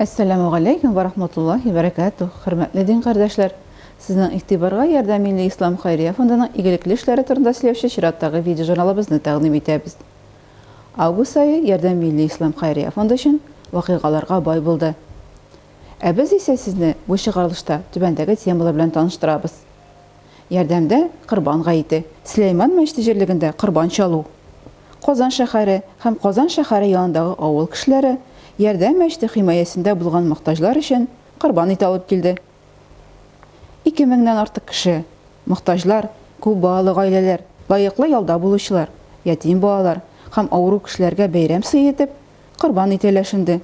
Әссәламү галәйкүм вә рахматуллаһи вә бәрәкәтүһ, хөрмәтле дин кардәшләр! Сезнең игътибарга Ярдәм милли ислам хәйрия фондының игелекле эшләре турында сөйләүче чираттагы видеожурналыбызны тәкъдим итәбез. Август ае Ярдәм милли ислам хәйрия фонды өчен вакыйгаларга бай булды. Ә без исә сезне бу чыгарылышта түбәндәге темалар белән таныштырабыз. Ярдәмдә Корбан гаете, Сөләйман мәчете җирлегендә корбан чалу, Казан шәһәре һәм Казан шәһәре янындагы авыл кешеләре Ярдәм мәчете химаясендә булган мохтаҗлар өчен корбан ите алып килде. Ике меңнән артык кеше, мохтаҗлар, күп балалы гаиләләр, лаеклы ялда булучылар, ятим балалар һәм авыру кешеләргә бәйрәм сые итеп корбан ите өләшенде.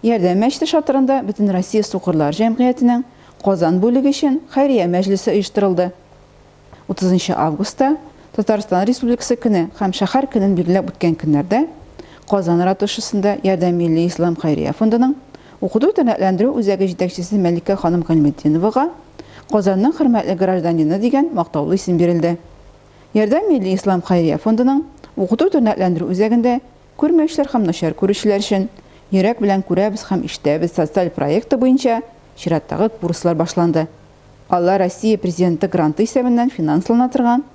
Ярдәм мәчете шатырында Бөтенроссия сукырлар җәмгыятенең Казан бүлеге өчен хәйрия мәҗлесе оештырылды. 30 нчы августта Татарстан Республикасы көне һәм Шәһәр көнен билгеләп үткән көннәрдә Казан ратушасында Ярдәм милли ислам хәйрия фондының Укыту-тернәкләндерү үзәге җитәкчесе Мәликә ханым Гыйльметдиновага Казанның хөрмәтле гражданины дигән мактаулы исем бирелде. Ярдәм милли ислам хәйрия фондының Укыту-тернәкләндерү үзәгендә Күрмәүчеләр һәм начар күрүчеләр өчен Йөрәк белән күрәбез һәм ишетәбез социаль проекты буенча чираттагы курслар башланды. Алар Россия Президенты гранты исәбеннән финанслана торган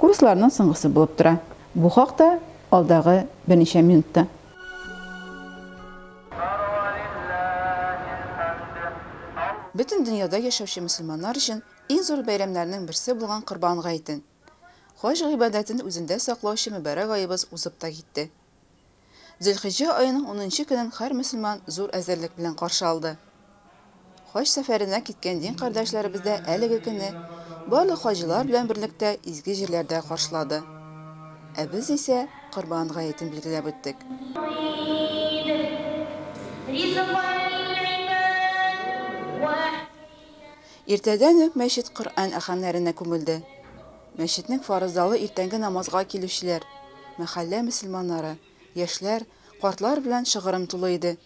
курсларның соңгысы булып тора. Бу хакта алдагы берничә минутта. Бөтен дөньяда яшәүче мөселманнар өчен иң зур бәйрәмнәрнең берсе булган Корбан гаетен, Хаҗ гыйбадәтен үзендә саклаучы мөбарәк аебыз узып та китте. Зөлхиҗҗә аеның унынчы көнен һәр мөселман зур әзерлек белән каршы алды. Хаҗ сәфәренә киткән дин кардәшләребез дә әлеге көнне барлык хаҗилар белән берлектә изге җирләрдә каршылады. Ә без исә Корбан гаетен билгеләп үттек. Иртәдән үк мәчет Коръән әхәңнәренә күмелде. Мәчетнең фарыз залы иртәнге намазга килүчеләр, мәхәллә мөселманнары, яшьләр, картлар белән шыгрым тулы иде.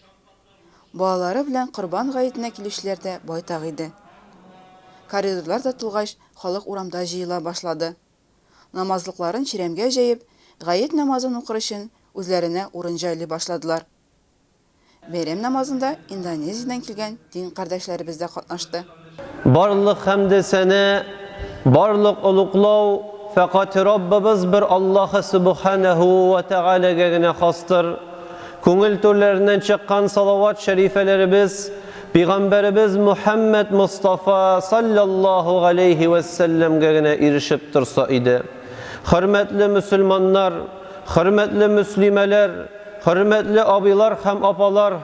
Балалары белән Корбан гаетенә килүчеләр дә байтак иде. Коридорлар да тулгач, халык урамда җыела башлады. Намазлыкларын чирәмгә җәеп, гает намазын укыр өчен үзләренә урын җайлый башладылар. Бәйрәм намазында Индонезиядән килгән дин кардәшләребез дә катнашты. Барлык хәмде-сәна, барлык олуглау фәкать Раббыбыз бер Аллаһы Сүбхәнәһү вә Тәгаләгә генә хастыр. Күңел түрләреннән чыккан салават шәрифәләребез Пигамбәребез Мөхәммәд Мостафа салләллаһу галәйһи вә сәлләмгә генә ирешеп торса иде. Хөрмәтле мөселманнар, хөрмәтле мөслимәләр, Хөрмәтле абыйлар һәм апалар,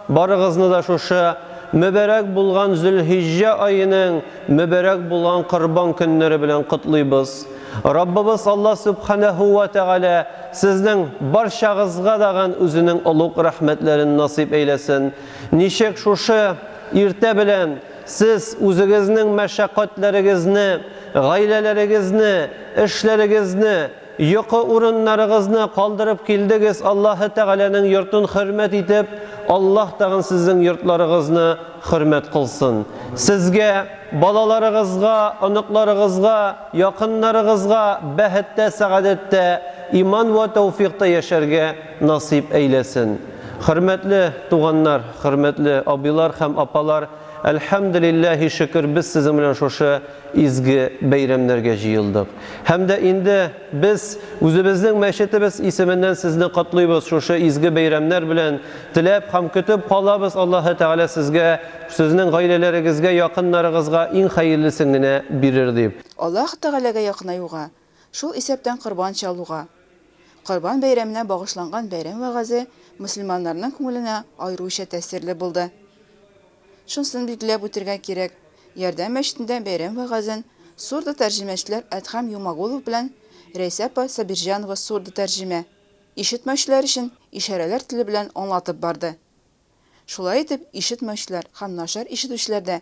барыгызны да шушы мөбарәк булган Зөлһиҗҗә аеның мөбарәк булган Корбан көннәре белән котлыйбыз. Раббыбыз Аллаһ Сүбхәнәһү вә Тәгалә сезнең барчагызга дагын үзенең олуг рәхмәтләрен насыйп әйләсен. Ничек шушы иртә белән сез үзегезнең мәшәкатьләрегезне, гаиләләрегезне, эшләрегезне, Йокы урыннарыгызны калдырып килдегез, Аллаһы Тәгаләнең йортын хөрмәт итеп, Аллаһ тагын сезнең йортларыгызны хөрмәт кылсын. Сезгә, балаларыгызга, оныкларыгызга, якыннарыгызга бәхеттә, сәгадәттә, иман вә тәүфикъта яшәргә насыйп әйләсен. Хөрмәтле туганнар, хөрмәтле абыйлар һәм апалар, әлхәмдүлилләһи шөкер, без сезнең белән шушы изге бәйрәмнәргә җыелдык. Һәм дә инде без үзебезнең мәчетебез исеменнән сезне котлыйбыз шушы изге бәйрәмнәр белән. Теләп һәм көтеп калабыз, Аллаһы Тәгалә сезгә, сезнең гаиләләрегезгә, якыннарыгызга иң хәерлесен генә бирер дип. Аллаһ Тәгаләгә якынаюга, шул исәптән корбан чалуга. Корбан бәйрәменә багышланган бәйрәм вәгазе мөселманнарның күңеленә аеруча тәэсирле булды. Шунысын билгеләп үтергә кирәк, Ярдәм мәчетендә бәйрәм вәгазен сурдотәрҗемәчеләр Әдһәм Юмагулов белән Рәйсә апа Сабирҗанова сурдотәрҗемә, ишетмәүчеләр өчен ишарәләр теле белән аңлатып барды. Шулай итеп, ишетмәүчеләр һәм начар ишетүчеләр дә,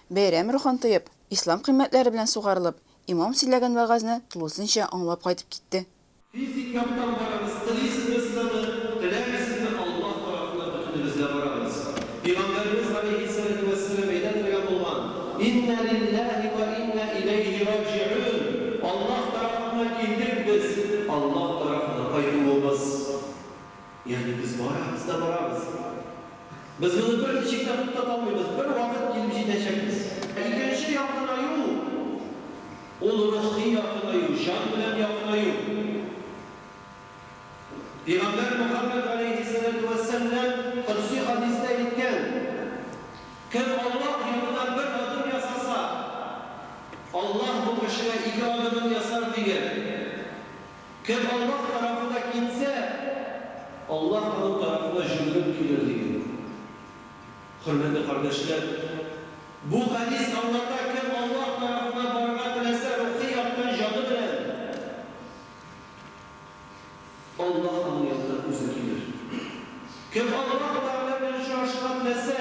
бәйрәм рухын тоеп, ислам кыйммәтләре белән сугарылып, имам сөйләгән вәгазьне тулысынча аңлап кайтып китте. Физик яктан барабыз, телисезме сез аны, теләмисезме, Аллаһ тарафына бөтенебез дә барабыз. Пигамбәребез галәйһиссәләтү вәссәлам әйтә торган булган, Иннә лилләһи вә иннә иләйһи раҗиун, Аллаһ тарафыннан килдек без, Аллаһ тарафына кайтуыбыз. Ягъни без барабыз да барабыз. Без моны берничек тә туктата алмыйбыз, бер вакыт килеп җитәчәкбез. Икенче якынаю, ул рухи якынаю, җан белән якынаю. Пәйгамбәр Мөхәммәд галәйһиссәләтү вәссәлам кодси хәдистә әйткән, Кем Аллаһ янына бер адым ясаса, Аллаһ бу кешегә ике адымын ясар, дигән. Кем Аллаһ тарафына китсә, Аллаһ аның тарафына җөгереп килер, дигән. Хөрмәтле кардәшләр, бу хәдис аңлата, кем Аллаһ тарафына барырга теләсә рухи яктан җаны белән, Аллаһ аның янына үзе килер. Кем Аллаһ Тәгалә белән очрашырга теләсә,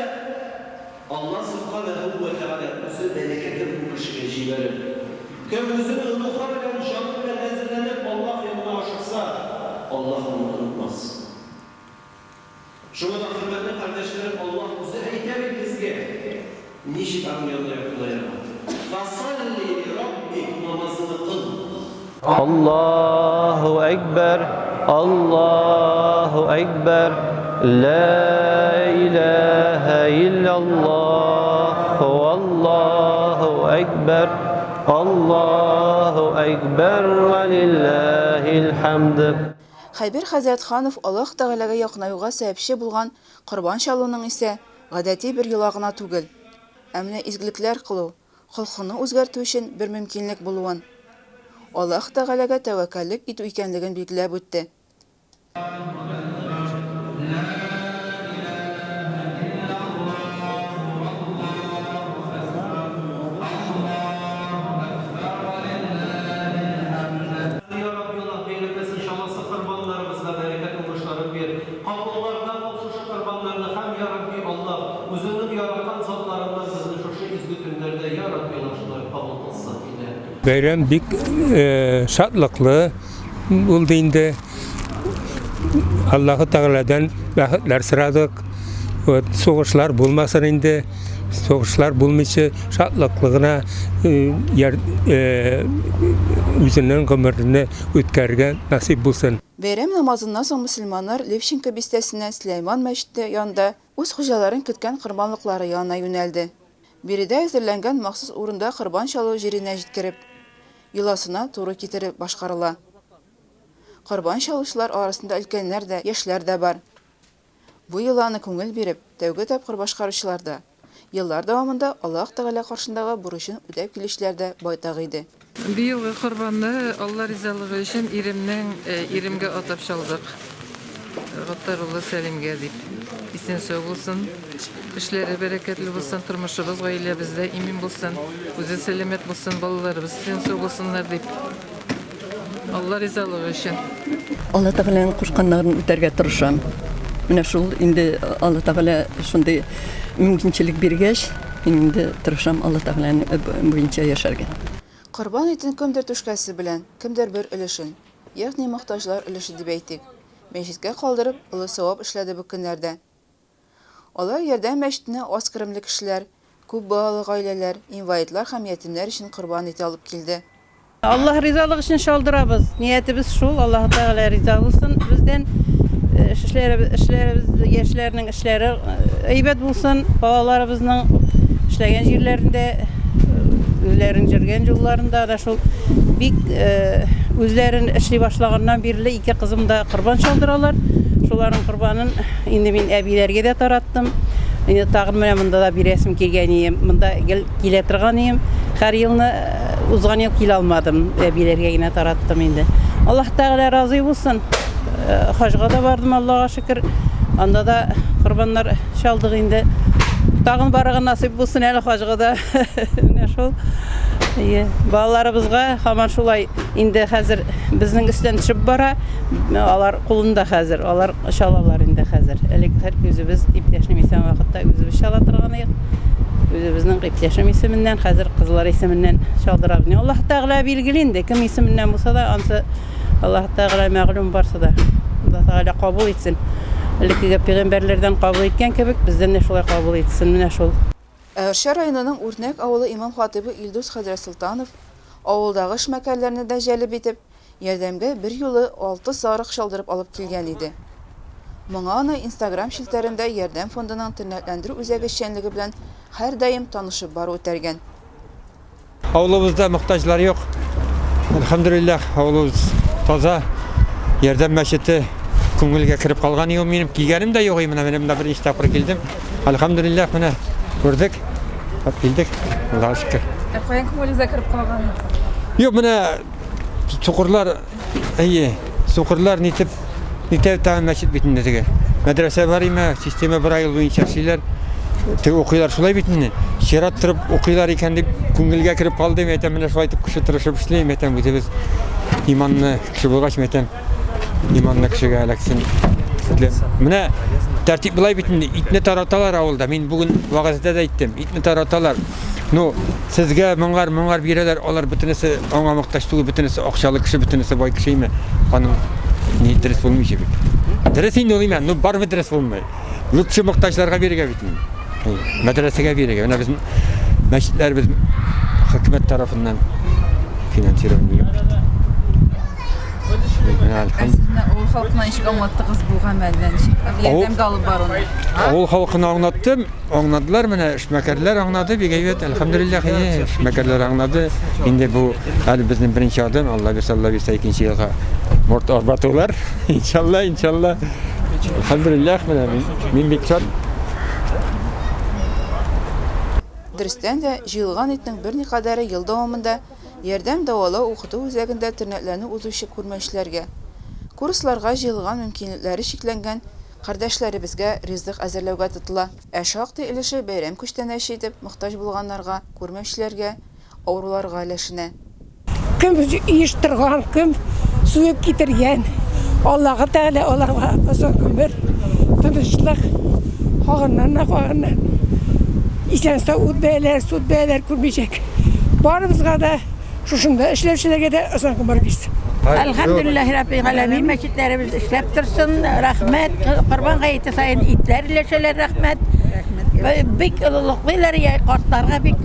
Аллаһ Сүбхәнәһү вә Тәгалә үзе бәрәкәтен бу кешегә җибәрер. Кем үзенең рухы белән, җаны белән әзерләнеп Аллаһ янына ашыкса, Аллаһ аны онытмас. Шуңа да, хөрмәтле кардәшләрем, Аллаһ үзе әйтә бит безгә, ничек аның янына якынаерга. Фасалли лираббик намазыңны кыл. Аллаһу әкбәр, Аллаһу әкбәр, лә иләһә илляллаһ, валлаһу әкбәр, Аллаһу әкбәр, вә лиллаһил хәмд. Хәбир хәзрәт Ханов Аллаһ Тәгаләгә якынаюга сәбәпче булган корбан чалуның исә гадәти бер йола гына түгел, ә менә изгелекләр кылу, холкыңны үзгәртү өчен бер мөмкинлек булуын, Аллаһ Тәгаләгә тәвәккәллек итү икәнлеген билгеләп үтте. Я Рабби Аллаһ бәйрәмнәсен чамасы корбаннарыбызга бәрәкәт уңышларын бир. Кабулларда кыл шушы корбаннарны һәм Я Рабби Аллаһ үзеңнең яраткан затларыңнан безне шушы изге көннәрдә Я Рабби Аллаһ шулай кабул кылсын иде. Бәйрәм бик шатлыклы булды инде. Аллаһы Тәгаләдән бәхетләр сорадык. Вот, сугышлар булмасын инде. Сугышлар булмыйча шатлыклы гына үзенең гомерне үткәрергә насыйп булсын. Бәйрәм намазыннан соң мөселманнар Левченко бистәсенә Сөләйман мәчете янында үз хуҗаларын көткән корбанлыклары янына юнәлде. Биредә әзерләнгән махсус урында корбан чалу җиренә җиткереп, йоласына туры китереп башкарыла. Корбан чалучылар арасында өлкәннәр дә, яшьләр дә бар. Бу йоланы күңел биреп, тәүге тапкыр башкаручылар да, еллар дәвамында Аллаһ Тәгалә каршындагы бурычын үтәп килүчеләр дә байтак иде. Быелгы корбанны Алла ризалыгы өчен иремнең, иремгә атап чалдык. Гаттар улы Сәлимгә дип. Исән-сау булсын, эшләре бәрәкәтле булсын, тормышыбыз, гаиләбез дә имин булсын, үзе сәламәт булсын, балаларыбыз исән-сау булсыннар дип. Алла ризалыгы өчен. Алла Тәгаләнең кушканнарын үтәргә тырышам. Менә шул инде Алла Тәгалә шундый мөмкинчелек биргәч, мин инде тырышам Алла Тәгаләнең буенча яшәргә. Корбан итен кемдер түшкәсе белән, кемдер бер өлешен, ягъни мохтаҗлар өлеше дип әйтик, мәчеткә калдырып, олы савап эшләде бу көннәрдә. Алар Ярдәм мәчетенә аз керемле кешеләр, күп балалы гаиләләр, инвалидлар һәм ятимнәр өчен корбан ите алып килде. Аллаһ ризалыгы өчен чалдырабыз. Ниятебез шул, Аллаһы Тәгалә риза булсын бездән. Эшләребез, эшләребез, яшьләрнең эшләре әйбәт булсын, балаларыбызның эшләгән җирләрендә, үзләрен йөргән юлларында да шул бик үзләрен эшли башлаганнан бирле ике кызым да корбан чалдыралар. Шуларның корбанын Инде мин әбиләргә дә тараттым. Инде тагын менә монда да бирәсем килгән ием. Монда гел килә торган ием. Һәр елны э, узган ел килә алмадым. Әбиләргә генә тараттым инде. Аллаһ Тәгалә разый булсын. Э, хаҗга да бардым, Аллага шөкер. Анда да корбаннар чалдык инде. Тагын барырга насыйп булсын әле хаҗга да. Менә шул. Әйе. Балаларыбызга һаман шулай инде хәзер безнең өстән төшеп бара. Алар кулында хәзер. Алар Чалалар инде хәзер. Элек һәр үзебез иптәшнең исән вакытта үзебез чала торган идек. Үзебезнең иптәшем исеменнән, хәзер кызлар исеменнән чалдырабыз. Ни Аллаһ Тәгалә билгели инде, кем исеменнән булса да, ансы Аллаһ Тәгалә мәгълүм барсы да. Аллаһ Тәгалә кабул итсен. Элеккеге пәйгамбәрләрдән кабул иткән кебек, бездән дә шулай кабул итсен. Менә шул. Әгерҗе районының Үрнәк авылы имам-хатыйбы Илдус хәзрәт Солтанов, авылдагы эшмәкәрләрне дә җәлеп итеп, ярдәмгә берьюлы алты сарык чалдырып алып килгән иде. Моңа аны Инстаграм челтәрендә Ярдәм фондының тернәкләндерү үзәге эшчәнлеге белән һәрдаим танышып бару этәргән. Авылыбызда мохтаҗлар юк. Әлхәмдүлилләһ, авылыбыз таза. Ярдәм мәчете күңелгә кереп калган юк минем. Килгәнем дә юк, менә менә монда беренче тапкыр килдем. Әлхәмдүлилләһ, менә күрдек, килдек. Аллага шөкер. Ә каян күңелегезгә кереп калган? Юк, менә сукырлар, әйе, сукырлар нитеп, нитә тагын мәчет бит инде теге. Мәдрәсә бар име, система бер ай буенча эшлиләр. Теге укыйлар шулай бит инде. Чират торып укыйлар икән дип күңелгә кереп калды, әйтәм, менә шулай итеп кеше тырышып эшли, әйтәм, үзебез иманлы кеше булгач, әйтәм, иманлы кешегә эләксен. Менә тәртип болай бит инде, итне тараталар авылда. Мин бүген вәгазьдә дә әйттем, итне тараталар. Ну, сезгә моңар, моңар бирәләр, алар бөтенесе аңа мохтаҗ түгел, бөтенесе акчалы кеше, бөтенесе бай кеше име. Аның ни дөрес булмый бит. Дөрес инде ул име, ну барыбер дөрес булмый. Лучше мохтаҗларга бирергә бит инде. Мәдрәсәгә бирергә. Менә безнең мәчетләребез хөкүмәт тарафыннан финансирование юк бит. Ә сез менә авыл халкына ничек аңлаттыгыз бу гамәлне, ничек ярдәмгә алып баруны? Авыл халкына аңлаттым. Аңладылар менә, эшмәкәрләр аңлады, бик әйбәт, әлхәмдүлилләһ, эшмәкәрләр аңлады. Инде бу әле безнең беренче адым, Алла бирсә, Алла бирсә, икенче елга морт арбатулар. Иншалла, иншалла. Әлхәмдүлилләһ, менә мин, мин бик шат. Дөрестән дә, җыелган итнең берникадәре ел дәвамында Ярдәм дәвалау-укыту үзәгендә тернәкләнү узучы күрмәүчеләргә, курсларга җыелган мөмкинлекләре чикләнгән кардәшләребезгә ризык әзерләүгә тотыла. Ә шактый өлеше бәйрәм күчтәнәче итеп мохтаҗ булганнарга, күрмәүчеләргә, авыруларга өләшенә. Кем оештырган, кем суеп китергән, Аллаһы Тәгалә аларга озын гомер, тынычлык, хагыннан да хагыннан исән-сау ут бәяләр, сут бәяләр күрмичәк. Барыбызга да, шушында эшләүчеләргә дә озын гомер бирсен. Әлхәмдүлилләһи раббил галәмин, мәчетләребез эшләп торсын, рәхмәт. Корбан гаете саен итләр өләшәләр, рәхмәт. Бик олылыклыйлар, картларга бик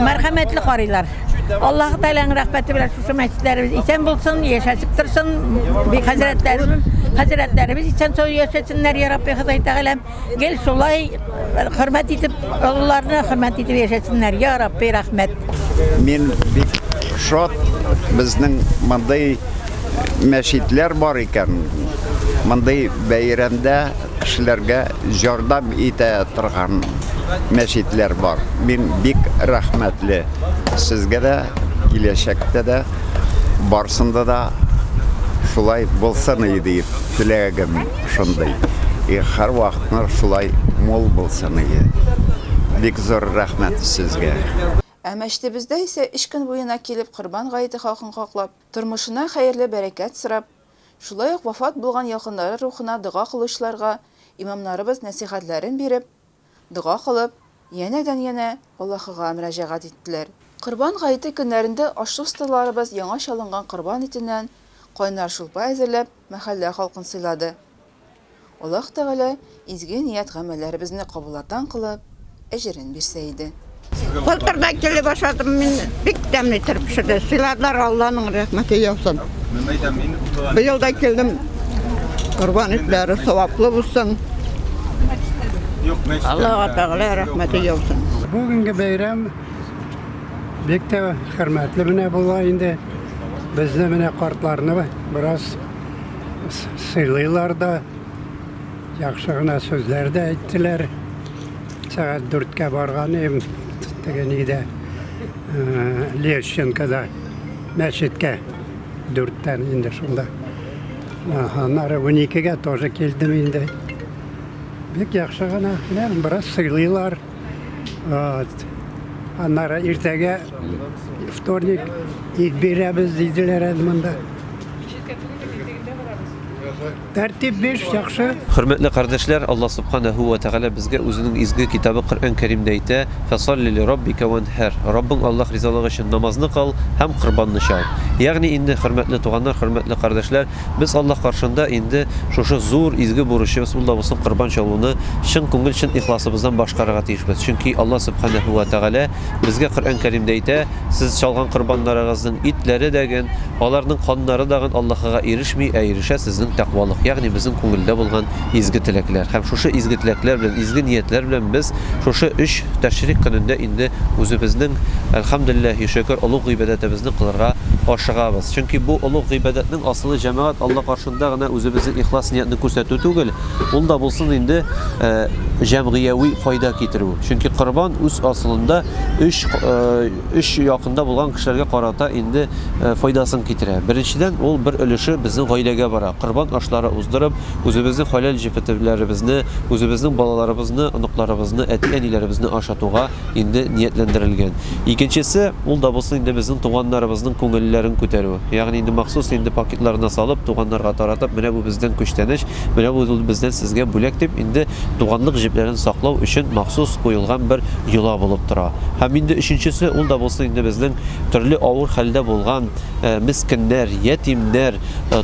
мәрхәмәтле карыйлар. Аллаһы Тәгаләнең рәхмәте белән шушы мәчетләребез исән булсын, яшәсеп торсын. Бик хәзрәтләребез, хәзрәтләребез исән сау яшәсеннәр, я Рабби Ходай Тәгаләм. Гел шулай хөрмәт итеп, олыларны хөрмәт итеп яшәсеннәр. Я Рабби, рәхмәт. Мин бик шат, безнең мондый мәчетләр бар икән. Мондый бәйрәмдә кешеләргә җардам итә торган мәчетләр бар. Мин бик рәхмәтле сезгә дә, киләчәктә дә барсында да шулай булсын иде дип теләгем шундый. И һәрвакытны шулай мул булсын иде. Бик зур рәхмәт сезгә. Ә мәчетебездә исә өч көн буена килеп Корбан гаете хакын хаклап, тормышына хәерле бәрәкәт сорап, шулай ук вафат булган якыннары рухына дога кылучыларга имамнарыбыз нәсыйхәтләрен биреп, дога кылып, янәдән-янә Аллаһыга мөрәҗәгать иттеләр. Корбан гаете көннәрендә аш-су осталарыбыз яңа чалынган корбан итеннән кайнар шулпа әзерләп, мәхәллә халкын сыйлады. Аллаһ Тәгалә изге ният-гамәлләребезне кабуллардан кылып, әҗерен бирсә иде. Былтыр да килеп ашадым мин, бик тәмле итеп пешерде. Сыйладылар, Алланың рәхмәте яусын. Быел да килдем. Корбан итләре саваплы булсын. Аллаһ Тәгалә рәхмәте яусын. Бүгенге бәйрәм бик тә хөрмәтле менә була инде. Безне менә картларны бераз сыйлыйлар да, яхшы гына сүзләр дә әйттеләр. Сәгать дүрткә барган идем, теге нидә, Лещенкода мәчеткә дүрттән инде шунда. Аннары уникегә тоже килдем инде. Бик яхшы гына, менә бераз сыйлыйлар. Вот. Аннары иртәгә вторник ит бирәбез диделәр әле монда. Тәртип биш, яхшы. Хөрмәтле кардәшләр, Аллаһ Субханәһү вә Тәгалә безгә үзенең изге китабы Коръән Кәримдә әйтә, Фәсалли ли раббика вәнһәр, Раббың Аллаһ ризалыгы өчен намазны кыл һәм корбанны чал. Ягъни инде, хөрмәтле туганнар, хөрмәтле кардәшләр, без Аллаһ каршында инде шушы зур изге бурычыбыз, ул да булсын корбан чалуны чын күңел, чын ихласыбыздан башкарырга тиешбез. Чөнки Аллаһ Субханәһү вә Тәгалә безгә Коръән Кәримдә әйтә, Сез чалган корбаннарыгызның итләре дәген, аларның каннары дагын Аллаһыга ирешми, ә ирешә сезнең тәкъвалык, ягъни безнең күңелдә булган изге теләкләр. Һәм шушы изге теләкләр белән, изге ниятләр белән без шушы өч тәшрик көнендә инде үзебезнең, әлхәмдүлилләһи шөкер, олуг гыйбадәтебезне кылырга ашыгабыз. Чөнки бу олуг гыйбадәтнең асылы җәмәгать Алла каршында гына үзебезнең ихлас ниятне күрсәтү түгел, ул да булсын инде җәмгыяви файда китерү. Чөнки корбан үз асылында өч өч якында булган кешеләргә карата инде файдасын китерә. Беренчедән, ул бер өлеше безнең гаиләгә бара. Корбан ашлары уздырып, үзебезнең хәләл җефетләребезне, үзебезнең балаларыбызны, оныкларыбызны, әти-әниләребезне ашатуга инде ниятләндерелгән. Икенчесе, ул да булсын инде безнең туганнарыбызның күңелләрен күтәрү. Ягъни инде махсус инде пакетларына салып, туганнарга таратып, менә бу бездән күчтәнәч, Менә бу бездән сезгә бүләк дип, инде туганлык җепләрен саклау өчен махсус куелган бер йола булып тора. Һәм инде өченчесе, ул да булсын инде безнең төрле авыр хәлдә булган мескеннәр, ятимнәр,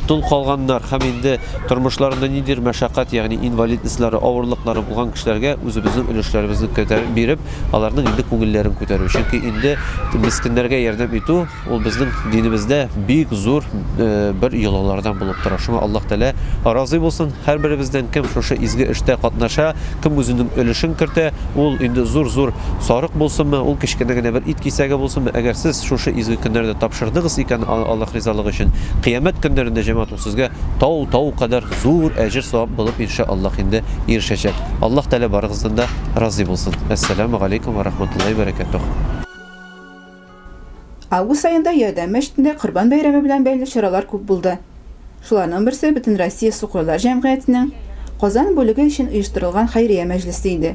тол калганнар һәм инде тормышларында ниндидер мәшәкать, ягъни инвалидностьлары, авырлыклары булган кешеләргә үзебезнең өлешләребезне күтәреп биреп, аларның инде күңелләрен күтәрү. Чөнки инде мескеннәргә ярдәм итү, Ул безнең динебездә бик зур бер йолалардан булып тора. Шуңа Аллаһ Тәгалә разый булсын. Һәрберебездән кем шушы изге эштә катнаша, кем үзенең өлешен кертә, ул инде зур-зур сарык булсынмы, ул кечкенә генә бер ит кисәге булсынмы, әгәр сез шушы изге көннәрдә тапшырдыгыз икән Аллаһ ризалыгы өчен, кыямәт көннәрендә җәмәгать ул сезгә тау-тау кадәр зур әҗер-савап булып инша Аллаһ инде ирешәчәк. Аллаһ Тәгалә барыгыздан да разый булсын. Әссәламү галәйкүм вә рахматуллаһи вә бәрәкәтүһ. Август аенда Ярдәм мәчетендә Корбан бәйрәме белән бәйле чаралар күп булды. Шуларның берсе Бөтенроссия сукырлар җәмгыятенең Казан бүлеге өчен оештырылган хәйрия мәҗлесе иде.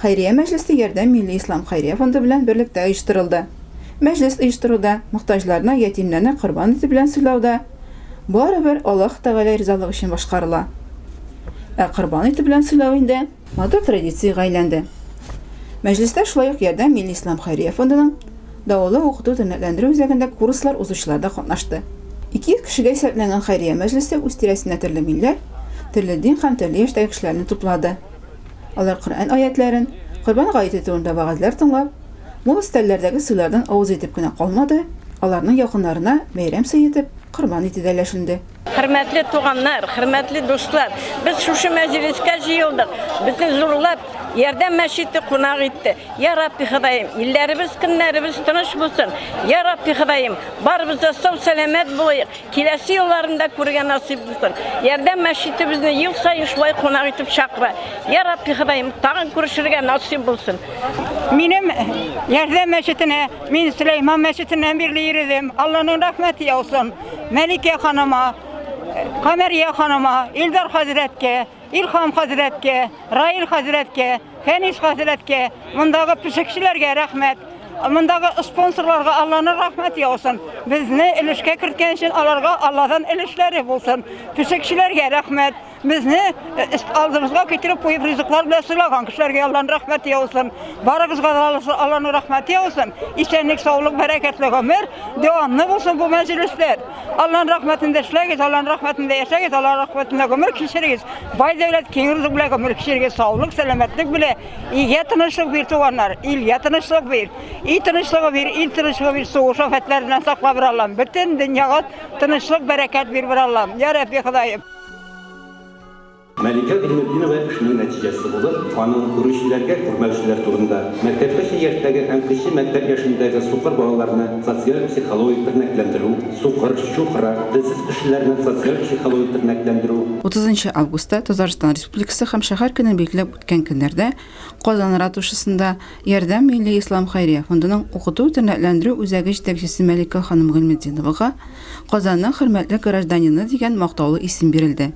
Хәйрия мәҗлесе Ярдәм милли ислам хәйрия фонды белән берлектә оештырылды. Мәҗлес оештыруда, мохтаҗларны, ятимнәрне корбан ите белән сыйлауда барыбер Аллаһ Тәгалә ризалыгы өчен башкарыла. Ә корбан ите белән сыйлау инде Матур традициягә әйләнде. Мәҗлестә шулай ук Ярдәм милли ислам хәйрия фондының Дәвалау укыту тернәкләндерү үзәгендә курслар узучылар да катнашты. 200 кешегә исәпләнгән хәйрия мәҗлесе үз тирәсенә төрле милләт, төрле дин һәм төрле яшьтәге кешеләрне туплады. Алар Коръән аятьләрен, Корбан гаете турында вәгазьләр тыңлап, мул өстәлләрдәге сыйлардан авыз итеп кенә калмады, аларның якыннарына бәйрәм сые итеп, корбан ите дә өләшенде. Хөрмәтле туганнар, хөрмәтле дуслар, без шушы мәҗлескә җыелдык. Безне зурлап Ярдәм мәчете кунак итте. Я Рабби Ходаем, илләребез, көннәребез тыныч булсын. Я Рабби Ходаем, барыбыз да сау-сәламәт булыйк. Киләсе елларында күрергә насыйп булсын. Ярдәм мәчете безне ел саен шулай кунак итеп чакыра. Я Рабби Ходаем, тагын күрешергә насыйп булсын. Минем Ярдәм мәчетенә, мин Сөләйман мәчетеннән бирле йөридем. Алланың рәхмәте яусын. Мәликә ханыма, Камәрия ханыма, Илдар хәзрәткә, Илһам хәзрәткә, Раил хәзрәткә, Фәнис хәзрәткә, мондагы пешекчеләргә рәхмәт. Мондагы спонсорларга Алланың рәхмәте яусын. Безне өлешкә керткән өчен аларга Алладан өлешләре булсын. Пешекчеләргә рәхмәт. Безне алдыбызга китереп куеп ризыклар белән сыйлаган кешеләргә Алланың рәхмәте яусын. Барыгызга да Алланың рәхмәте яусын. Исәнлек, саулык, бәрәкәтле гомер, дәвамлы булсын бу мәҗлесләр. Алланың рәхмәтендә эшләгез, Алланың рәхмәтендә яшәгез, Алланың рәхмәтендә гомер кичерегез. Бай дәүләт, киң ризык белән гомер кичерегез, саулык, сәламәтлек белән. Илгә тынычлык бир, туганнар, илгә тынычлык бир. Ил тынычлыгы бир, ил тынычлыгы бир, сугыш афәтләреннән сакла бир, Аллам. Бөтен дөньяга тынычлык, бәрәкәт бир, бир, Аллам. Я Рәбби Ходаем. Мәликә Гыйльметдинова эшенең нәтиҗәсе булып, аның Күрүчеләргә күрмәүчеләр турында, мәктәпкәчә яшьтәге һәм кече мәктәп яшендәге сукыр балаларны социаль-психологик тернәкләндерү, сукыр, чукрак, телсез кешеләрне социаль-психологик тернәкләндерү, 30 августта Татарстан Республикасы һәм шәһәр көнен билгеләп үткән көннәрдә Казан Ратушасында Ярдәм милли ислам хәйрия фондының укыту-тернәкләндерү үзәге җитәкчесе Мәликә ханым Гыйльметдиновага Казанның хөрмәтле гражданины дигән мактаулы исем бирелде.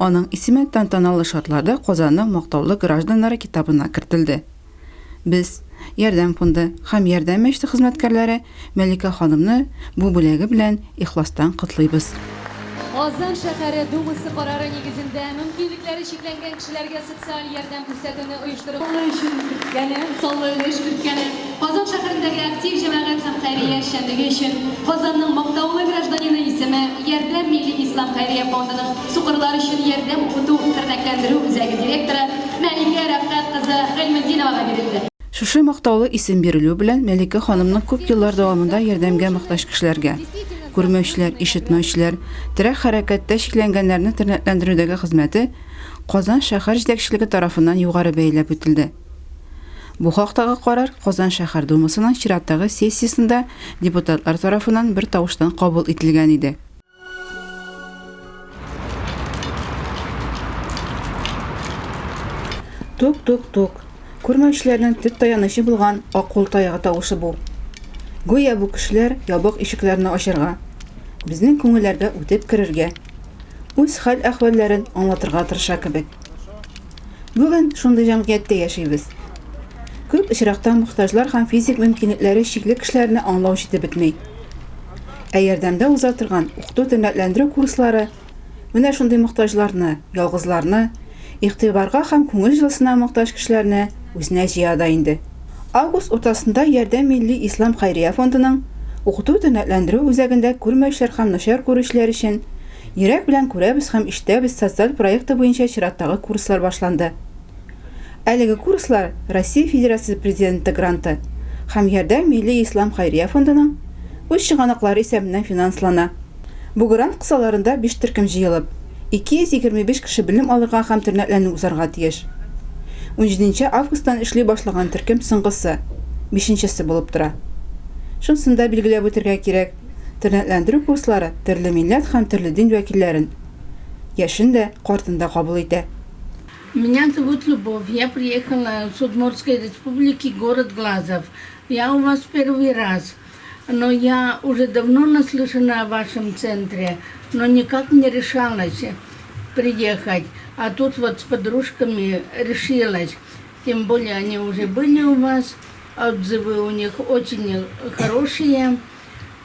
Аның исеме тантаналы шартларда Казанның мактаулы гражданнары китабына кертелде. Без, Ярдәм фонды һәм Ярдәм мәчете хезмәткәрләре Мәликә ханымны бу бүләге белән ихластан котлыйбыз. Казан шәһәре Думасы карары нигезендә мөмкинлекләре чикләнгән кешеләргә социаль ярдәм күрсәтүне оештыру өчен керткәне, саллы өлеш керткәне, Казан шәһәрендәге актив җәмәгать һәм хәйрия эшчәнлеге өчен Казанның мактаулы гражданины исеме Ярдәм милли ислам хәйрия фондының сукырлар өчен Ярдәм укыту-тернәкләндерү үзәге директоры Мәликә Рәфкать кызы Гыйльметдиновага бирелде. Шушы мактаулы исем бирелү белән Мәликә ханымның күп еллар дәвамында ярдәмгә мохтаҗ кешеләргә, күрмәүчеләр, ишетмәүчеләр, терәк хәрәкәттә чикләнгәннәрне тернәкләндерүдәге хезмәте Казан шәһәр җитәкчелеге тарафыннан югары бәяләп үтелде. Бу хактагы карар Казан шәһәр Думасының чираттагы сессиясендә депутатлар тарафыннан бертавыштан кабул ителгән иде. Тук-тук-тук. Күрмәүчеләрнең төп таянычы булган акул таягы тавышы бу. Гүя бу кешеләр ябык ишекләрне ачарга, безнең күңелләргә үтеп керергә, үз хәл-әхвәлләрен аңлатырга тырыша кебек. Бүген шундый җәмгыятьтә яшибез. Күп очракта мохтаҗлар һәм физик мөмкинлекләре чикле кешеләрне аңлау җитеп бетми. Ә ярдәмдә уза торган укыту-тернәкләндерү курслары менә шундый мохтаҗларны, ялгызларны, игътибарга һәм күңел җылысына мохтаҗ кешеләрне үзенә җыя да инде. Август уртасында Ярдәм милли ислам хәйрия фондының укыту-тернәкләндерү үзәгендә күрмәүчеләр һәм начар күрүчеләр өчен Йөрәк белән күрәбез һәм ишетәбез социаль проекты буенча чираттагы курслар башланды. Әлеге курслар Россия Федерациясе Президенты гранты һәм Ярдәм милли ислам хәйрия фондының үз чыганаклары исәбеннән финанслана. Бу грант кысаларында биш төркем җыелып, 225 кеше белем алырга һәм тернәкләнү узарга тиеш. Унҗиденче августтан эшли башлаган төркем соңгысы, бишенчесе булып тора. Шунысын да билгеләп үтергә кирәк, тернәкләндерү курслары төрле милләт һәм төрле дин вәкилләрен, яшен дә, картын да кабул итә. Меня зовут Любовь. Я приехала с Удмуртской республики, город Глазов. Я у вас первый раз. Но я уже давно наслышана о вашем центре, но никак не решалась приехать. А тут вот с подружками решилась. Тем более они уже были у вас, отзывы у них очень хорошие.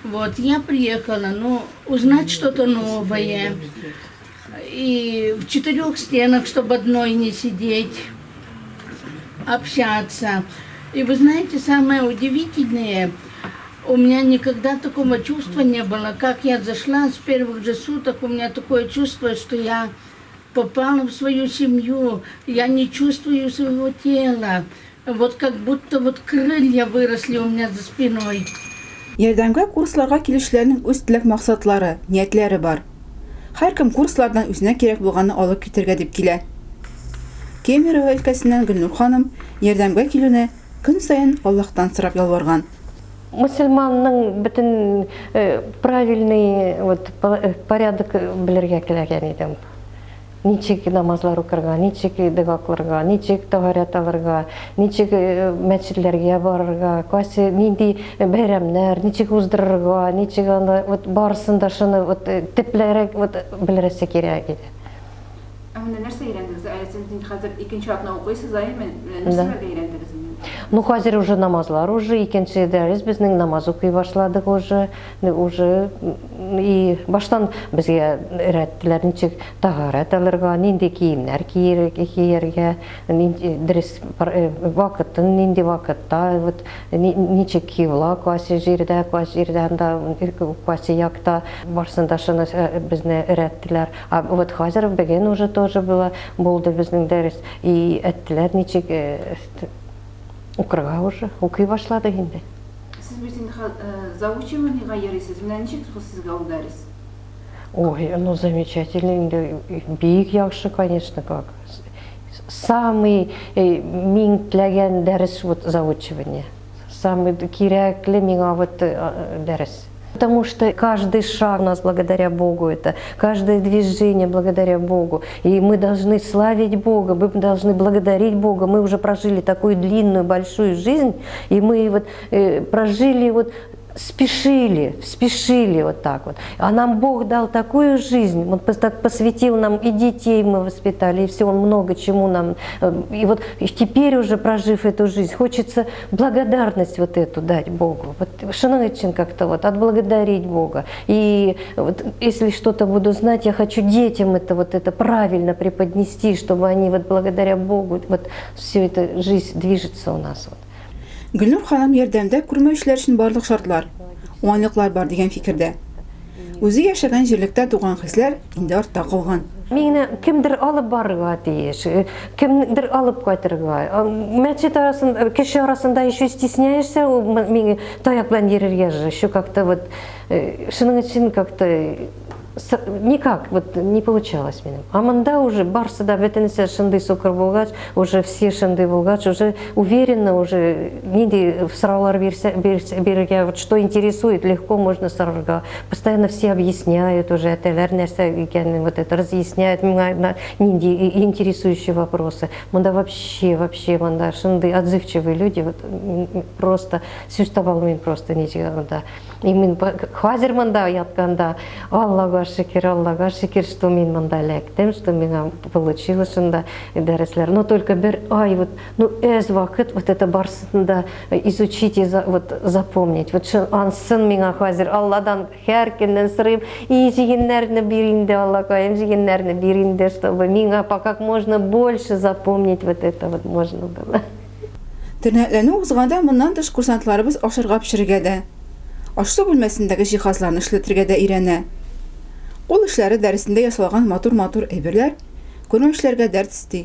Вот, я приехала, ну, узнать что-то новое. И в четырех стенах, чтобы одной не сидеть, общаться. И вы знаете, самое удивительное, у меня никогда такого чувства не было. Как я зашла с первых же суток, у меня такое чувство, что я попала в свою семью, я не чувствую своего тела. Вот как будто вот крылья выросли у меня за спиной. Ярдәмгә курсларга килүчеләрнең үз теләк-максатлары, ниятләре бар. Һәркем курслардан үзенә кирәк булганны алып китергә дип килә. Кемерово өлкәсеннән Гөлнур ханым ярдәмгә килүне көн саен Аллаһтан сорап ялварган. Мөселманның бөтен правильный вот порядок белергә теләгән идем. Ничек намазлар укырга, ничек дога кылырга, ничек таһарәт алырга, ничек мәчетләргә барырга, кайсы нинди бәйрәмнәр, ничек уздырырга, ничек аны вот барысын да шуны вот төпләрәк вот белерәсе кирәк иде. Ә менә нәрсә өйрәндегез? Әле сез инде хәзер икенче атна укыйсыз, әйеме? Менә нәрсәләргә өйрәндегез инде? Ну, хәзер уже намазлар уже, икенче дәрес безнең намаз укый башладык уже, уже и баштан безгә өйрәттеләр ничек таһарәт алырга, нинди киемнәр кияргә, нинди дөрес вакытын нинди вакытта, вот ничек кыйбла кайсы җирдә, кайсы җирдә анда, кайсы якта, барысын да шуны безне өйрәттеләр. А вот хәзер бүген уже тоже было, булды безнең дәрес. И әйттеләр ничек укырга уже, укый башладык инде. Сез бит инде заучиваниега йөрисез. Менә ничек сезгә ул дәрес? Ой, ну замечательно инде, бик яхшы, конечно, как. Самый мин теләгән дәрес вот заучивание. Самый кирәкле миңа вот дәрес. Потому что каждый шаг у нас благодаря Богу это, каждое движение благодаря Богу. И мы должны славить Бога, мы должны благодарить Бога. Мы уже прожили такую длинную, большую жизнь, и мы вот прожили вот спешили, спешили вот так вот. А нам Бог дал такую жизнь, Он так посвятил нам, и детей мы воспитали, и все, Он много чему нам. И вот теперь уже, прожив эту жизнь, хочется благодарность вот эту дать Богу. Вот шуның өчен как-то вот отблагодарить Бога. И вот если что-то буду знать, я хочу детям это вот это правильно преподнести, чтобы они вот благодаря Богу, вот все это жизнь движется у нас. Вот. Гөлнур ханым Ярдәмдә күрмәүчеләр өчен барлык шартлар, уңайлыклар бар дигән фикердә. Үзе яшәгән җирлектә туган хисләр инде артта калган. Мине кемдер алып барырга тиеш, кемдер алып кайтырга. Мәчет арасында, кеше арасында еще стесняешься, мине таяк белән йөрергә же, еще как-то вот, шуның өчен как-то никак вот не получалось минем. А монда уже барсы да бөтенесе шундый сукыр булгач, уже все шундый булгач, уже уверенно уже нинди сораулар бирсә, бирергә, вот что интересует, легко можно сорарга. Постоянно все объясняют уже, әтәләр нәрсә икәнен, вот это разъясняют миңа нинди интересующие вопросы. Монда вообще, вообще монда шундый отзывчивые люди, вот просто сүз таба алмыйм просто ничек монда. И мин хәзер монда ятканда, Аллага шөкер, Аллага шөкер, что мин монда эләктем, что миңа получилось шунда дәресләр. Но только бер ай, вот, ну, әз вакыт вот это барысын да изучить и вот запомнить. Вот ансын миңа хәзер Алладан һәр көннән сорыйм, и җигеннәрне бир инде, Аллакаем, җигеннәрне бир инде, чтобы миңа по как можно больше запомнить вот это вот можно было. Тернәкләнү узганда моннан тыш курсантларыбыз ашарга пешерергә дә, аш-су бүлмәсендәге җиһазларны эшләтергә дә өйрәнә. Кул эшләре дәресендә ясалган матур-матур әйберләр күрмәүчеләргә дәрт өсти,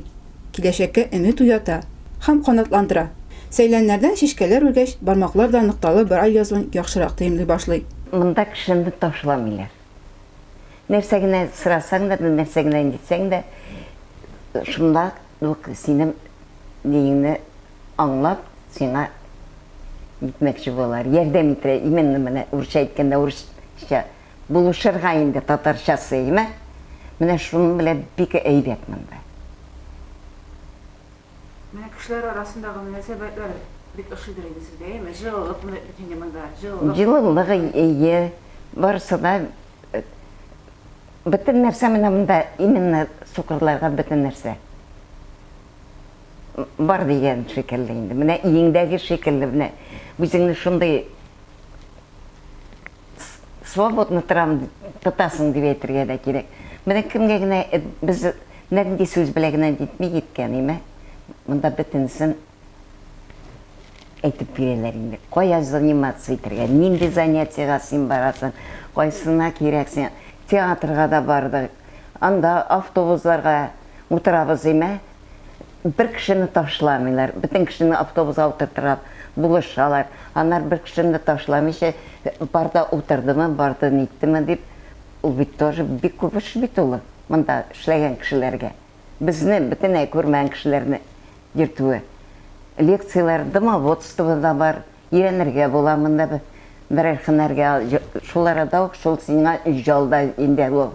киләчәккә өмет уята һәм канатландыра. Сәйләннәрдән чәчкәләр үргәч, бармаклар да нокталы брайль язуын яхшырак тоемлый башлый. Монда кешене ташламыйлар. Нәрсә генә сорасаң да, нәрсә генә әйтсәң дә, шунда ук синең ниеңне аңлап, сиңа нитмәкче булалар, ярдәм итә. Именно менә урысча әйткәндә урысча булышырга инде татарчасы, әйме? Менә шуның белән бик әйбәт монда. Менә кешеләр арасындагы мөнәсәбәтләр бик ошыйдыр инде сезгә, әйеме? Җылылык бит инде монда, җылылык. Җылылык, әйе, барысы да бөтен нәрсә менә монда именно сукырларга бөтен нәрсә бар дигән шикелле инде. Менә өеңдәге шикелле, менә үзеңне шундый свободно торам, тотасың дип әйтергә дә кирәк. Менә кемгә генә без нинди сүз белән генә нитми киткән, име? Монда бөтенесен әйтеп бирәләр инде. Кая заниматься итәргә, нинди занятиега син барасың, кайсына кирәк син. Театрга да бардык. Анда автобусларга утырабыз, име? Бер кешене ташламыйлар. Бөтен кешене автобусга утыртырга булышалар. Аннары бер кешене дә ташламыйча, барда утырдымы, барды ниттеме дип, ул бит тоже бик күп эш бит ул монда эшләгән кешеләргә. Безне бөтенләй күрмәгән кешеләрне йөртүе. Лекцияләр, домоводство да бар, өйрәнергә була монда берәр һөнәргә. Шул арада ук шул сиңа җал да инде ул.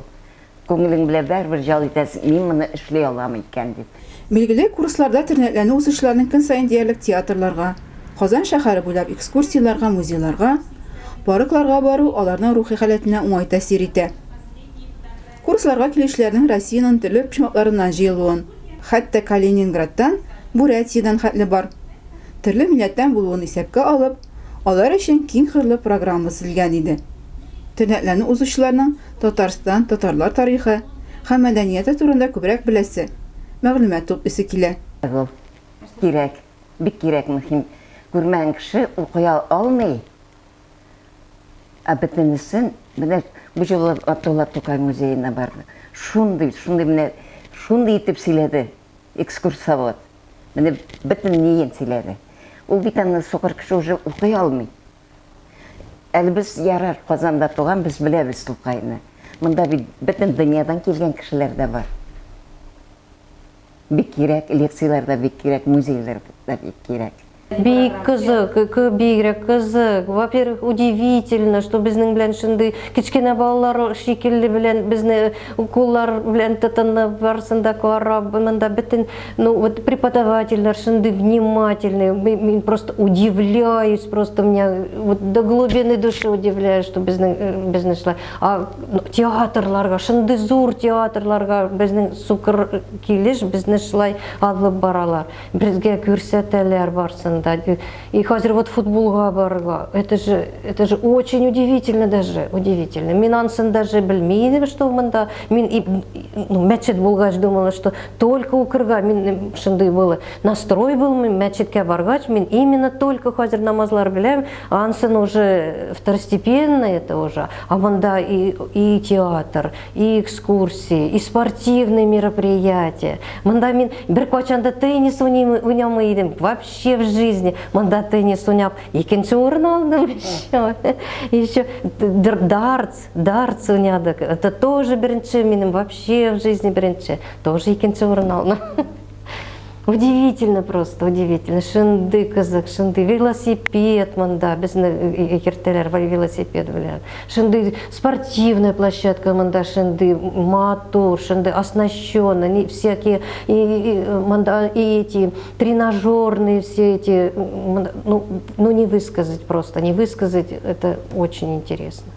Күңелең белән барыбер җал итәсең, мин моны эшли алам икән дип. Билгеле, курсларда тернәкләнү узучыларның көн саен диярлек театрларга, Казан шәһәре буйлап экскурсияләргә, музейларга, паркларга бару аларның рухи халәтенә уңай тәэсир итә. Курсларга килүчеләрнең Россиянең төрле почмакларыннан җыелуын, хәтта Калининградтан, Бурятиядән хәтле бар, төрле милләттән булуын исәпкә алып, алар өчен киң кырлы программа төзелгән иде. Тернәкләнү узучыларның Татарстан, татарлар тарихы һәм мәдәнияте турында күбрәк беләсе, мәгълүмат туплыйсы килә. Ул кирәк, бик кирәк, мөһим. Күрмәгән кеше укый алмый. Ә бөтенесен, менә бу юлы Габдулла Тукай музеена барды. Шундый, шундый менә, шундый итеп сөйләде экскурсовод. Менә бөтен ниен сөйләде. Ул бит аны сукыр кеше уже укый алмый. Әле без ярар Казанда туган, без беләбез Тукайны. Монда бит бөтен дөньядан килгән кешеләр дә бар. Бик кирәк, лекцияләр дә бик кирәк, музейлар да бик кирәк. Бик кызык, бигрәк кызык. Во-первых, удивительно, что безнең белән шундый кечкенә балалар шикелле белән безне куллар белән тотынып, барысын да карап, монда бөтен, ну, вот преподавательләр шундый внимательный. Мин просто удивляюсь, просто меня вот до глубины души удивляюсь, что безнең безне шулай. А театрларга, шундый зур театрларга безнең сукыр килеш безне шулай алып баралар. Безгә күрсәтәләр барсын да. И хәзер вот футболга барырга. Это же, это же очень удивительно даже, удивительно. Мин ансын даже белми идем, что монда. Мин и, ну, мәчет булгач думала, что только укырга. Мин шундый было. Настрой был, мин мәчеткә баргач, мин именно только хәзер намазлар беләм. Ансын уже второстепенно это уже. А монда и, и театр, и экскурсии, и спортивные мероприятия. Монда мин беркайчан да теннис уйнамый идем, вообще в жизни. Монда теннис уйнап, икенче урын алдым еще. Еще дартс, дартс уйнадык. Это тоже беренче минем вообще в жизни беренче. Тоже икенче урын алдым. Удивительно просто, удивительно. Шундый кызык, шундый велосипед монда, безне йөртәләр велосипед белән. Шундый спортивная площадка монда, шундый матур, шундый оснащенный, всякие и, и, монда и эти тренажерные все эти, ну, ну не высказать просто, не высказать, это очень интересно.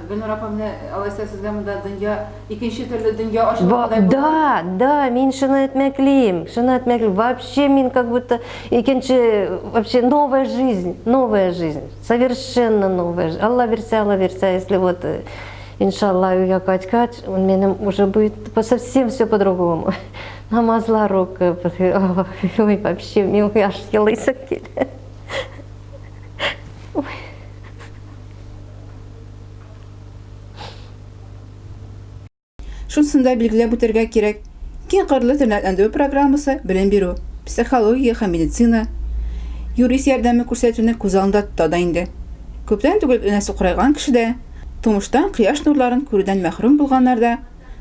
Гөлнур апа, менә алайса сезгә монда дөнья, икенче төрле дөнья ачылгандай булды. Да, да, мин шуны әйтмәклим, шуны әйтмәклим. Вообще мин как будто икенче, вообще новая жизнь, новая жизнь, совершенно новая жизнь. Алла бирсә, Алла бирсә, если вот э, иншалла өйгә кайткач, минем уже будет совсем все по-другому. Намазлар укып, ой, вообще, мин аж елыйсым килә. Ой. Шунысын да билгеләп үтәргә кирәк, киң кырлы тернәкләндерү программасы белем бирү, психология һәм медицина, юрист ярдәме күрсәтүне күз алдында тота да инде. Күптән түгел генә сукырайган кеше дә, тумыштан кояш нурларын күрүдән мәхрүм булганнар да,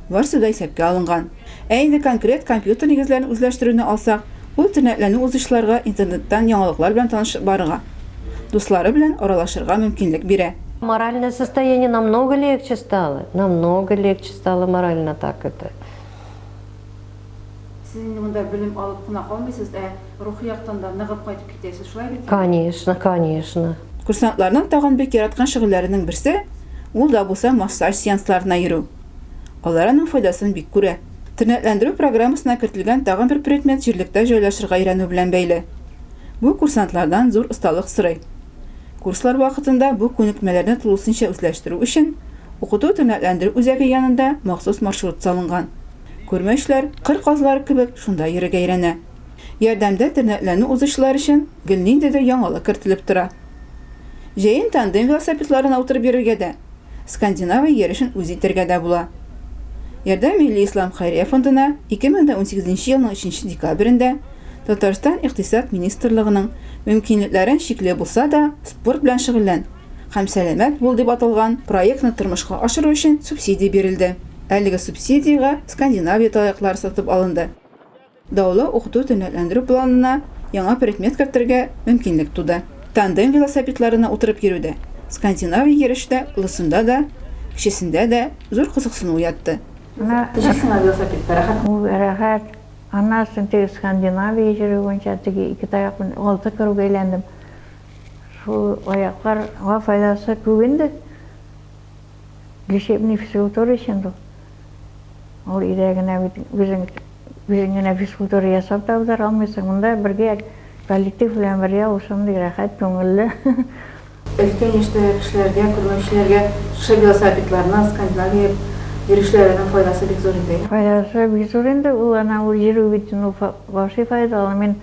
Барсы да исәпкә алынган. Ә инде конкрет компьютер нигезләрен үзләштерүне алсак, ул тернәкләнү узучыларга интернеттан яңалыклар белән танышып барырга, дуслары белән аралашырга мөмкинлек бирә. Моральное состояние намного легче стало, намного легче стало морально так это. Сез инде монда белем алып кына калмыйсыз, ә рухи яктан да ныгып кайтып китәсез, шулай бит? Конечно, конечно. Курсантларның тагын бик яраткан шөгыльләренең берсе, ул да булса массаж сеансларына йөрү. Алар аның файдасын бик күрә. Тернәкләндерү программасына кертелгән тагын бер предмет җирлектә җайлашырга өйрәнү белән бәйле. Бу курсантлардан зур осталык сорый. Курслар вакытында бу күнекмәләрне тулысынча үзләштерү өчен укыту-тернәкләндерү үзәге янында махсус маршрут салынган. Күрмәүчеләр, кыр казлары кебек, шунда йөрергә өйрәнә. Ярдәмдә тернәкләнү узучылар өчен гел ниндидер яңалык кертелеп тора. Җәен тандем велосипедларына утырып йөрергә дә, Скандинавия йөрешен үз итәргә дә була. Ярдәм Милли ислам хәйрия фондына 2018 нче елның өченче декабрендә Татарстан Икътисад министрлыгының Мөмкинлекләрең чикле булса да, спорт белән шөгыльлән һәм сәламәт бул дип аталган проектны тормышка ашыру өчен субсидия бирелде. Әлеге субсидиягә Скандинавия таяклары сатып алынды. Даулы укыту-тернәкләндерү планына яңа предмет кертергә мөмкинлек туды. Тандем велосипедларына утырып йөрү дә, Скандинавия йөреше дә олысында да, кечесендә дә зур кызыксыну уятты. Ничек сиңа велосипедта, рәхәтме? Ул рәхәт. Аннан соң теге Скандинавия йөрү буенча теге ике таяк белән алты круг әйләндем. Шул аякларга файдасы күп инде. Лечебный физкультура өчен ул. Ул өйдә генә бит үзең үзең генә физкультура ясап та уздыра алмыйсың. Монда бергә коллектив белән бергә ул шундый рәхәт, күңелле. Өлкән яшьтәге кешеләргә, күрмәүчеләргә шушы велосипедларның, Скандинавия йөрешләренең файдасы бик зур инде. Файдасы бик зур инде. Ул ана ул йөрү бит ну вообще файдалы. Мин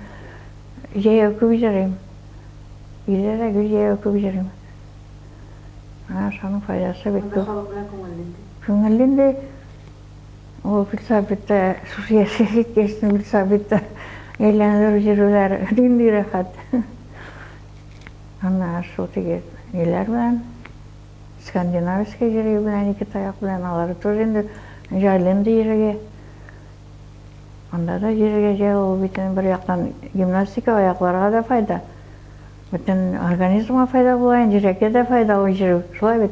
җәяү күп йөрим. Өйдә дә гел җәяү күп йөрим. Менә шуның файдасы бик күп. Анда халык белән күңелле инде. Күңелле инде. Ул велосипедта шушы яшькә җиткәч, велосипедта әйләнеп йөрүләр нинди рәхәт. Аннары шул теге ниләр белән, скандинавский йөрү белән, ике таяк белән, алары тоже инде җайлы инде йөрергә. Анда да йөрергә җай ул бит инде бер яктан гимнастика, аякларга да файда. Бөтен организмга файда була инде, йөрәккә дә файда ул йөрү. Шулай бит.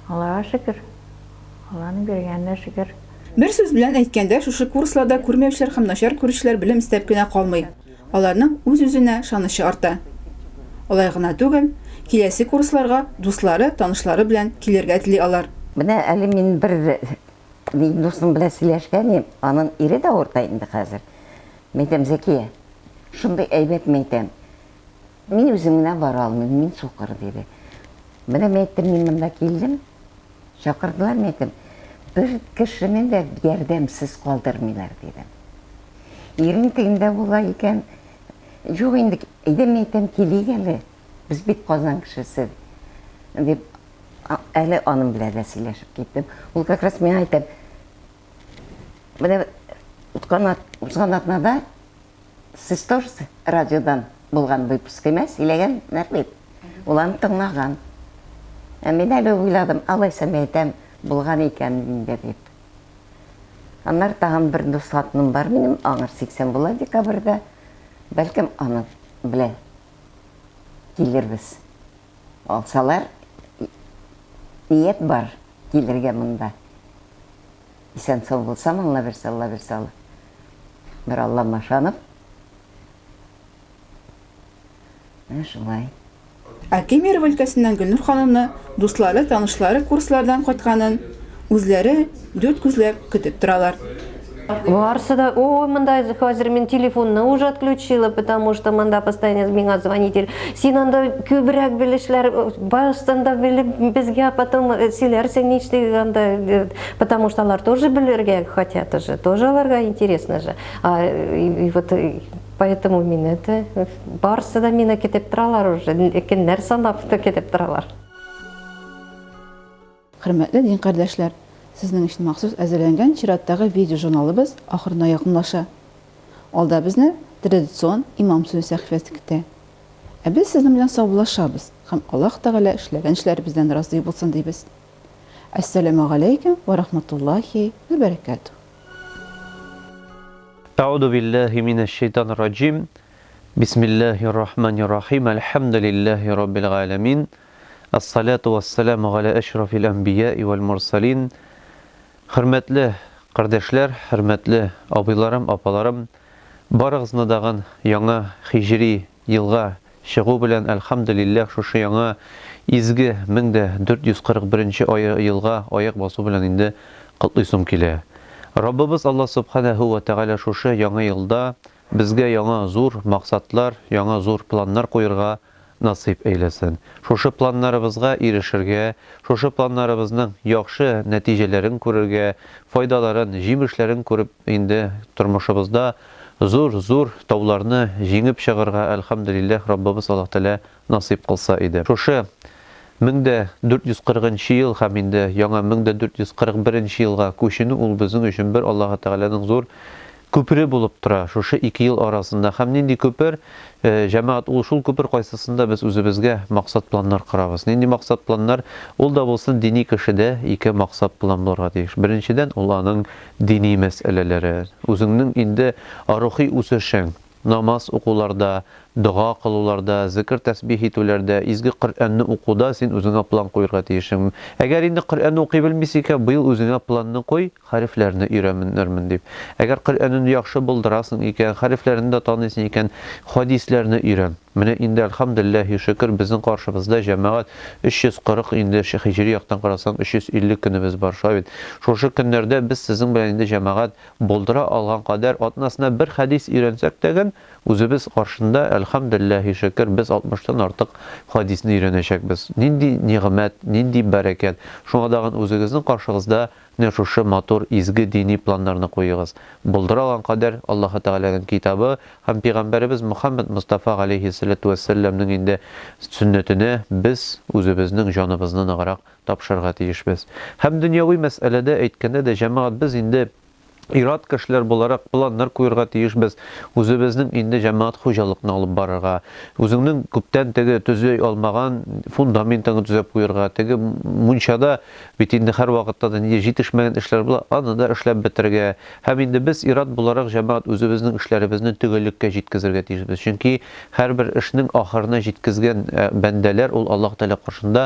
Аллага шөкер. Алланың биргәненә шөкер. Бер сүз белән әйткәндә, шушы курсларда күрмәүчеләр һәм начар күрүчеләр белем эстәп кенә калмый, аларның үз-үзенә ышанычы арта. Алай гына түгел, киләсе курсларга дуслары, танышлары белән килергә тели алар. Менә әле мин бер Мин дустым белән сөйләшкән идем, анын ире дә авырта инде хәзер. Мин әйтәм, Зәкия, шундый әйбәт, мин әйтәм, мин үзем генә бара алмыйм, мин сукыр, диде. Менә мин әйттем, мин монда килдем, чакырдылар, мин әйттем, бер кешене дә ярдәмсез калдырмыйлар, дидем. Ирең тегендә була икән, юк инде, әйдә, мин әйтәм, килик әле, без бит Казан кешесе, дип, Әле аның белән дә сөйләшеп киттем. Ул как раз миңа әйтә, менә уткан узган атнада сез тоже радиодан булган выпуск имә сөйләгәннәр бит. Ул аны тыңлаган. Ә мин әле уйладым, алайса мин әйтәм, булган икән инде дип. Аннары тагын бер дус хатыным бар минем, аңар 80 була декабрьдә. Бәлкем аны белә килербез. Алсалар, ният бар килергә монда. Исән-сау булсам, Алла бирсә, Алла бирсә, Алла. Бер Аллама ышанып. Менә шулай. Ә Кемерово өлкәсеннән Гөлнур ханымны дуслары, танышлары курслардан кайтканын үзләре дүрт күзләп көтеп торалар. Барсы да, ой, монда хәзер мин телефонны уже отключила, потому что монда постоянно миңа звонить. Син анда күбрәк белешләр, баштан да белеп, безгә потом сөйләрсең нишлик анда, потому что алар тоже белергә хотят уже, тоже аларга интересно же. А, и, и вот поэтому мин это, барсы да мине көтеп торалар уже, көннәр санап көтеп торалар. Хөрмәтле дин кардәшләр, сезнең өчен махсус әзерләнгән чираттагы видеожурналыбыз ахырына якынлаша. Алда безне традицион Имам сүзе сәхифәсе көтә. Ә без сезнең белән саубуллашабыз һәм Аллаһ Тәгалә эшләгән эшләребездән разый булсын дибез. Әссәламегаләйкем вә рахматуллаһи вә бәрәкәтүһ. Әгъузу биллаһи минәш шәйтанир раҗим. Бисмиллаһир рахманир рахим. Әлхәмдүлиллаһи раббил галәмин. Әссалату вәссәламу галә әшрафил әнбияи вәл мурсалин. Хөрмәтле кардәшләр, хөрмәтле абыйларым, апаларым, барыгызны дагын яңа хиҗри елга чыгу белән, әлхәмдүлилләһ, шушы яңа изге 1441 нче елга аяк басу белән инде котлыйсым килә. Раббыбыз Аллаһ Сүбхәнәһү вә Тәгалә шушы яңа елда безгә яңа зур максатлар, яңа зур планнар куерга насыйп әйләсен. Шушы планнарыбызга ирешергә, шушы планнарыбызның яхшы нәтиҗәләрен күрергә, файдаларын, җимешләрен күреп инде тормышыбызда зур-зур тауларны җиңеп чыгарга, әлхәмдүлилләһ, Раббыбыз Аллаһ Тәгалә насыйп кылса иде. Шушы 1440 нчы ел һәм инде яңа 1441 нче елга күченү ул безнең өчен бер Аллаһы Тәгаләнең зур күпере булып тора шушы ике ел арасында. Һәм нинди күпер, җәмәгать, ул шул күпер кайсысында без үзебезгә максат-планнар корабыз. Нинди максат-планнар? Ул да булсын дини кешедә ике максат-план булырга тиеш. Беренчедән, ул аның дини мәсьәләләре. Үзеңнең инде рухи үсешең, намаз укуларда, дога кылуларда, зекер-тәсбих итүләрдә, изге Коръәнне укуда син үзеңә план куерга тиешең. Әгәр инде Коръәнне укый белмисең икән, быел үзеңә планны куй, хәрефләрне өйрәнермен дип. Әгәр Коръәнне яхшы булдырасың икән, хәрефләрне дә таныйсың икән, хадисләрне өйрән. Менә инде, әлхәмдүлилләһи шөкер, безнең каршыбызда, җәмәгать, 340 инде, һиҗри яктан карасаң, 350 көнебез бар, шулай бит. Шушы көннәрдә без сезнең белән инде, җәмәгать, булдыра алган кадәр атнасына бер хәдис өйрәнсәк тәген, үзебез каршында, әлхәмдүлилләһи шөкер, без алтмыштан артык хадисне өйрәнәчәкбез. Нинди нигъмәт, нинди бәрәкәт! Шуңа тагын үзегезнең каршыгызда Менә шушы матур, изге дини планнарны куегыз. Булдыра алган кадәр Аллаһы Тәгаләнең Китабы һәм Пигамбәребез Мөхәммәд Мостафа галәйһиссәләтү вәссәламнең инде сөннәтенә без үзебезнең җаныбызны ныграк тапшырырга тиешбез. Һәм дөньяви мәсьәләдә әйткәндә дә, җәмәгать, без инде. Ир-ат кешеләр буларак планнар куерга тиешбез, үзебезнең инде җәмәгать хуҗалыкны алып барырга, үзеңнең күптән теге төзи алмаган фундаментыңны төзәп куерга, теге мунчада бит инде һәрвакытта да нинди җитешмәгән эшләр була, аны да эшләп бетерергә. Һәм инде без ир-ат буларак җәмәгать үзебезнең эшләребезне төгәллеккә җиткезергә тиешбез. Чөнки һәрбер эшнең ахырына җиткезгән бәндәләр ул Аллаһ Тәгалә каршында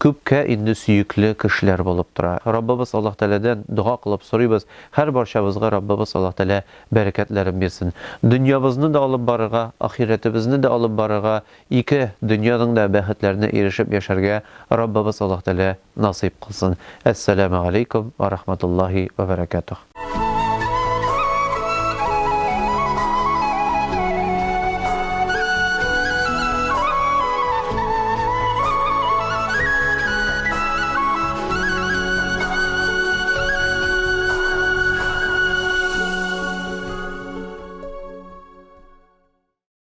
күпкә инде сөекле кешеләр булып тора. Раббыбыз Аллаһ Тәгаләдән дога кылып сорыйбыз, һәр барчабызга Раббыбыз Аллаһ Тәгалә бәрәкәтләрен бирсен. Дөньябызны да алып барырга, ахирәтебезне дә алып барырга, ике дөньяның да бәхетләренә ирешеп яшәргә Раббыбыз Аллаһ Тәгалә насыйп кылсын. Әссәламә галәйкүм вә рахматуллаһи вә бәрәкәтүһ.